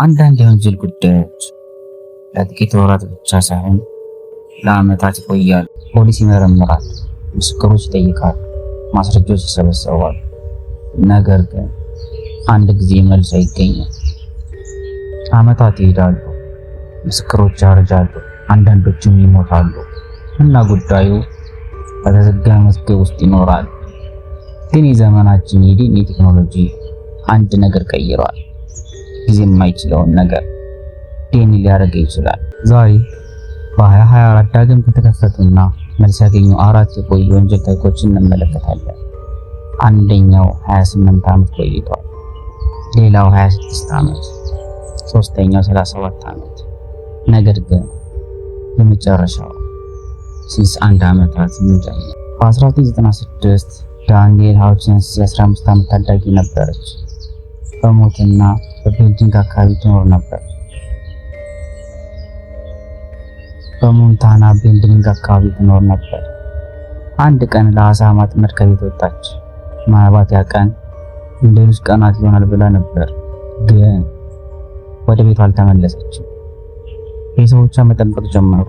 አንዳንድ የወንጀል ጉዳዮች ለጥቂት ወራት ብቻ ሳይሆን ለዓመታት ይቆያሉ። ፖሊስ ይመረምራል፣ ምስክሮች ይጠይቃሉ፣ ማስረጃዎች ይሰበሰባሉ። ነገር ግን አንድ ጊዜ መልስ አይገኝም። ዓመታት ይሄዳሉ፣ ምስክሮች ያረጃሉ፣ አንዳንዶችም ይሞታሉ እና ጉዳዩ በተዘጋ መዝገብ ውስጥ ይኖራል። ግን የዘመናችን የዲኤንኤ ቴክኖሎጂ አንድ ነገር ቀይሯል። ጊዜ የማይችለውን ነገር ዲኤንኤ ሊያደርገው ይችላል። ዛሬ በ2024 ዳግም ከተከፈቱና መልስ ያገኙ አራት የቆዩ ወንጀል ታሪኮችን እንመለከታለን። አንደኛው 28 ዓመት ቆይቷል። ሌላው 26 ዓመት፣ ሶስተኛው 37 ዓመት። ነገር ግን የመጨረሻው 61 ዓመታት ጀመረ። በ1996 ዳንኤል ሃውችንስ የ15 ዓመት ታዳጊ ነበረች። በሞንታና በቤልዲንግ አካባቢ ትኖር ነበር። በሞንታና ቤልዲንግ አካባቢ ትኖር ነበር። አንድ ቀን ለአሳ ማጥመድ ከቤት ወጣች። ምናልባት ያ ቀን እንደ ሌሎች ቀናት ይሆናል ብላ ነበር፣ ግን ወደ ቤቷ አልተመለሰችም። ቤተሰቦቿ መጠበቅ ጀመሩ።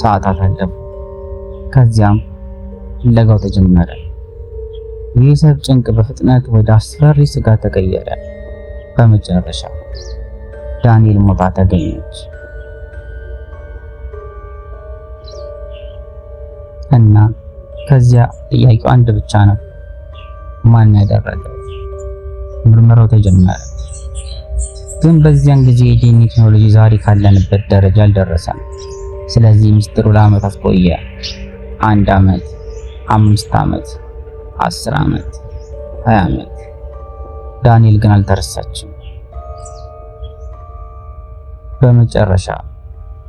ሰዓታት አለፉ። ከዚያም ፍለጋው ተጀመረ። የቤተሰብ ጭንቅ በፍጥነት ወደ አስፈሪ ስጋት ተቀየረ። በመጨረሻ ዳንኤል ሞታ ተገኘች እና ከዚያ ጥያቄው አንድ ብቻ ነው፣ ማን ያደረገው? ምርመራው ተጀመረ። ግን በዚያን ጊዜ የዲኤንኤ ቴክኖሎጂ ዛሬ ካለንበት ደረጃ አልደረሰም። ስለዚህ ሚስጥሩ ለዓመታት ቆየ። 1 ዓመት፣ 5 ዓመት፣ 10 ዓመት፣ 20 ዓመት። ዳንኤል ግን አልተረሳችም። በመጨረሻ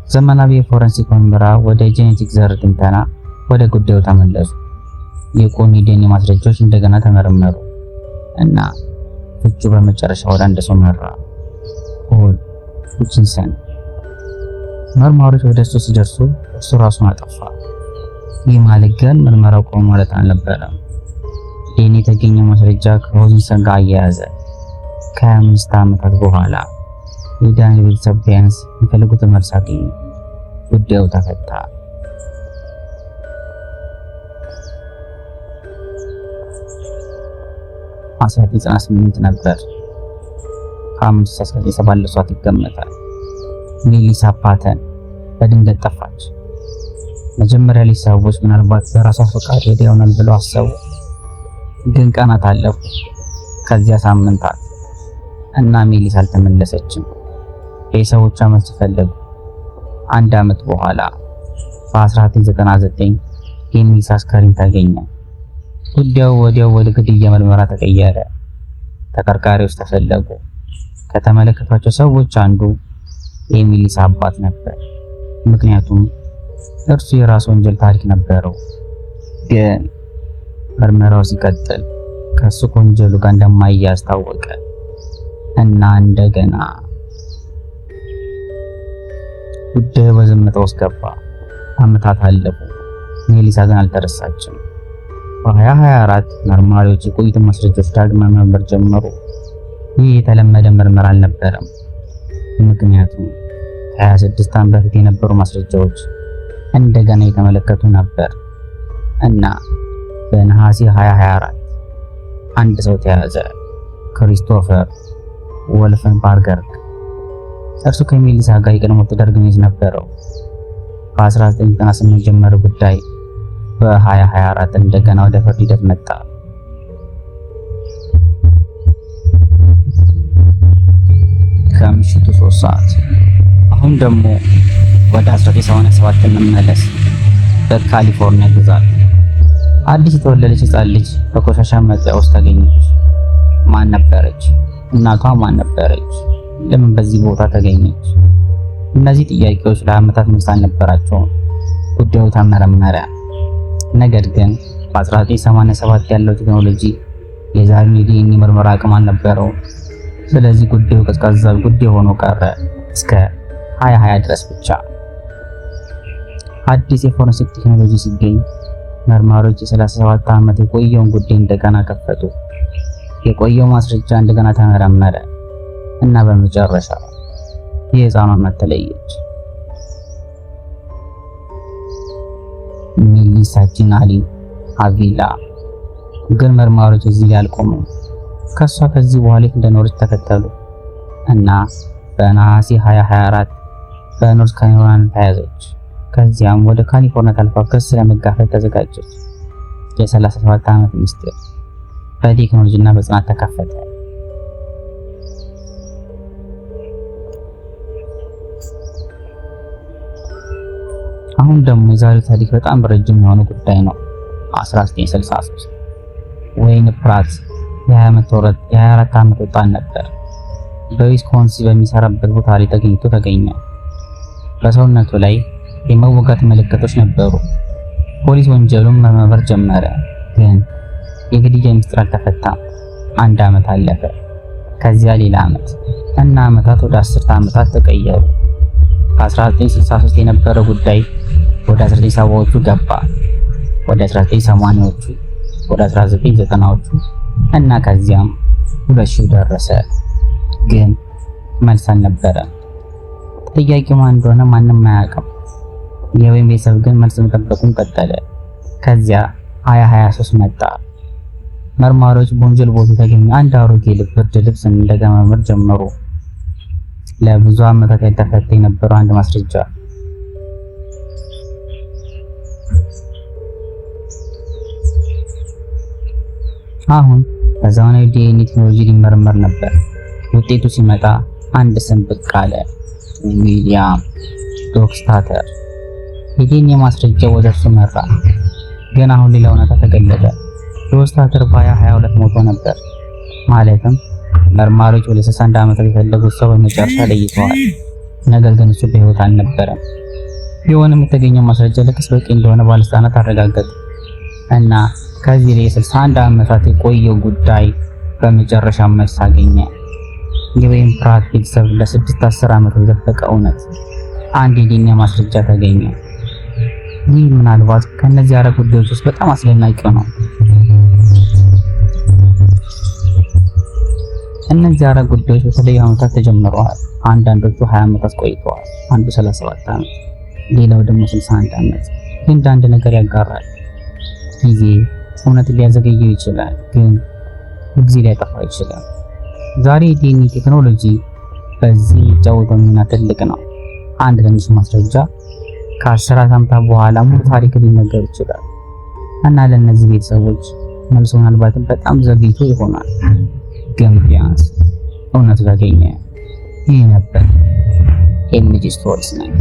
ዘመናዊ የፎረንሲክ ምርመራ ወደ ጄኔቲክ ዘር ትንተና ወደ ጉዳዩ ተመለሱ። የቆዩ የዲኤንኤ ማስረጃዎች እንደገና ተመረመሩ እና ፍቹ በመጨረሻ ወደ አንድ ሰው መራ፣ ፖል ሁቺንሰን። መርማሪዎች ወደ እሱ ሲደርሱ እርሱ ራሱን አጠፋ። ይህ ማለት ግን ምርመራው ቆመ ማለት አልነበረም። ዲኤንኤ የተገኘው ማስረጃ ከሁቺንሰን ጋር አያያዘ። ከ25 ዓመታት በኋላ የዳንኤል ቤተሰብ ቢያንስ የሚፈልጉትን መልስ አገኙ። ጉዳዩ ተፈታ። 1998 ነበር። ከ5 1970 ለሷት ይገመታል። ሜሊሳ ፓተን በድንገት ጠፋች። መጀመሪያ ላይ ሰዎች ምናልባት በራሷ ፈቃድ ሄዳ ይሆናል ብለው አሰቡ። ግን ቀናት አለፉ፣ ከዚያ ሳምንታት እና ሜሊሳ አልተመለሰችም። ቤተሰቦቿ መልስ ፈለጉ። አንድ ዓመት በኋላ በ1999 የሜሊሳ አስከሬን ተገኘ። ጉዳዩ ወዲያው ወደ ግድያ ምርመራ ተቀየረ። ተጠርጣሪዎች ተፈለጉ። ከተመለከቷቸው ሰዎች አንዱ የሜሊሳ አባት ነበር። ምክንያቱም እርሱ የራሱ ወንጀል ታሪክ ነበረው። ግን ምርመራው ሲቀጥል ከሱ ከወንጀሉ ጋር እንደማይያዝ ታወቀ እና እንደገና ጉዳዩ በዝምታ ውስጥ ገባ። ዓመታት አለፉ። ሜሊሳ ግን አልተረሳችም። በ2024 መርማሪዎች የቆዩትን ማስረጃዎች ዳግም መመርመር ጀመሩ። ይህ የተለመደ ምርመራ አልነበረም። ምክንያቱም ከ26 ዓመት በፊት የነበሩ ማስረጃዎች እንደገና የተመለከቱ ነበር እና በነሐሴ 2024 አንድ ሰው ተያዘ፣ ክሪስቶፈር ወልፈንባርገር። እርሱ ከሜሊሳ ጋር የቀድሞ ትዳር ግንኙነት ነበረው። በ1998 የጀመረ ጉዳይ በ2024 እንደገና ወደ ፍርድ ሂደት መጣ። ከምሽቱ 3 ሰዓት። አሁን ደግሞ ወደ 1987 እንመለስ። በካሊፎርኒያ ግዛት አዲስ የተወለደች ሕፃን ልጅ በቆሻሻ መጣያ ውስጥ ተገኘች። ማን ነበረች? እናቷ ማን ነበረች? ለምን በዚህ ቦታ ተገኘች? እነዚህ ጥያቄዎች ለዓመታት መልስ አልነበራቸውም። ጉዳዩ ተመረመረ። ነገር ግን በ1987 ያለው ቴክኖሎጂ የዛሬውን የዲኤንኤ ምርመራ አቅም አልነበረውም። ስለዚህ ጉዳዩ ቀዝቃዛ ጉዳይ ሆኖ ቀረ እስከ 2020 ድረስ ብቻ። አዲስ የፎረንሲክ ቴክኖሎጂ ሲገኝ መርማሪዎች የ37 ዓመት የቆየውን ጉዳይ እንደገና ከፈቱ። የቆየው ማስረጃ እንደገና ተመረመረ። እና በመጨረሻ የህፃኗ እናት ተለየች። ሜሊሳ ጂናሊ አቪላ። ግን መርማሪዎች እዚህ ላይ አልቆሙም። ከሷ ከዚህ በኋላ የት እንደኖረች ተከተሉ እና በነሐሴ 2024 በኖርዝ ካሮላይና ተያዘች። ከዚያም ወደ ካሊፎርኒያ ታልፋ ክስ ለመጋፈጥ ተዘጋጀች። የ37 ዓመት ምስጢር በቴክኖሎጂ እና በጽናት ተከፈተ። አሁን ደግሞ የዛሬው ታሪክ በጣም ረጅም የሆነ ጉዳይ ነው። 1963 ዌይን ፕራት የ24 ዓመት ወጣት ነበር። በዊስኮንሲን በሚሰራበት ቦታ ላይ ተገኝቶ ተገኘ። በሰውነቱ ላይ የመወጋት ምልክቶች ነበሩ። ፖሊስ ወንጀሉን መመርመር ጀመረ፣ ግን የግድያ ምስጢር አልተፈታም። አንድ ዓመት አለፈ፣ ከዚያ ሌላ ዓመት እና ዓመታት ወደ አስርተ ዓመታት ተቀየሩ። ከ1963 የነበረ ጉዳይ ወደ 1970ዎቹ ገባ፣ ወደ 1980ዎቹ፣ ወደ 1990ዎቹ እና ከዚያም 2000 ደረሰ። ግን መልስ አልነበረም። ተጠያቂው ማን እንደሆነ ማንም አያውቅም። የዌይን ቤተሰብ ግን መልስ መጠበቁን ቀጠለ። ከዚያ 2023 መጣ። መርማሪዎች በወንጀል ቦታ የተገኘ አንድ አሮጌ ብርድ ልብስ እንደገና መመርመር ጀመሩ። ለብዙ ዓመታት ያልተፈታ የነበረው አንድ ማስረጃ። አሁን በዘመናዊ ዲኤንኤ ቴክኖሎጂ ሊመረመር ነበር። ውጤቱ ሲመጣ አንድ ስም ብቅ አለ፣ ዊሊያም ዶክስታተር። የዲኤንኤ ማስረጃ ወደ እርሱ መራ። ግን አሁን ሌላ እውነታ ተገለጠ። ዶክስታተር በ2022 ሞቶ ነበር። ማለትም መርማሪዎች ወደ 61 ዓመታት የፈለጉት ሰው በመጨረሻ ለይተዋል። ነገር ግን እሱ በሕይወት አልነበረም። ቢሆንም የተገኘው ማስረጃ ለክስ በቂ እንደሆነ ባለስልጣናት አረጋገጡ እና ከዚህ ላይ የ61 ዓመታት የቆየው ጉዳይ በመጨረሻ መልስ አገኘ። የዌይን ፕራት ቤተሰብ ለስድስት አስር ዓመት የደበቀ እውነት፣ አንድ የዲኤንኤ ማስረጃ ተገኘ። ይህ ምናልባት ከእነዚህ አራት ጉዳዮች ውስጥ በጣም አስደናቂው ነው። እነዚህ አራት ጉዳዮች በተለያዩ ዓመታት ተጀምረዋል። አንዳንዶቹ 20 ዓመታት ቆይተዋል፣ አንዱ 37 ዓመት፣ ሌላው ደግሞ 61 ዓመት። ግን አንድ ነገር ያጋራል። ጊዜ እውነትን ሊያዘገየው ይችላል፣ ግን ሁልጊዜ ሊያጠፋ ይችላል። ዛሬ የዲኤንኤ ቴክኖሎጂ በዚህ የሚጫወተው ሚና ትልቅ ነው። አንድ ትንሽ ማስረጃ ከአስር ዓመታት በኋላ ሙሉ ታሪክ ሊነገር ይችላል እና ለእነዚህ ቤተሰቦች መልሶ ምናልባትም በጣም ዘግይቶ ይሆናል፣ ግን ቢያንስ እውነቱ ተገኘ። ይህ ነበር ኤምጂ ስቶሪስ ነኝ።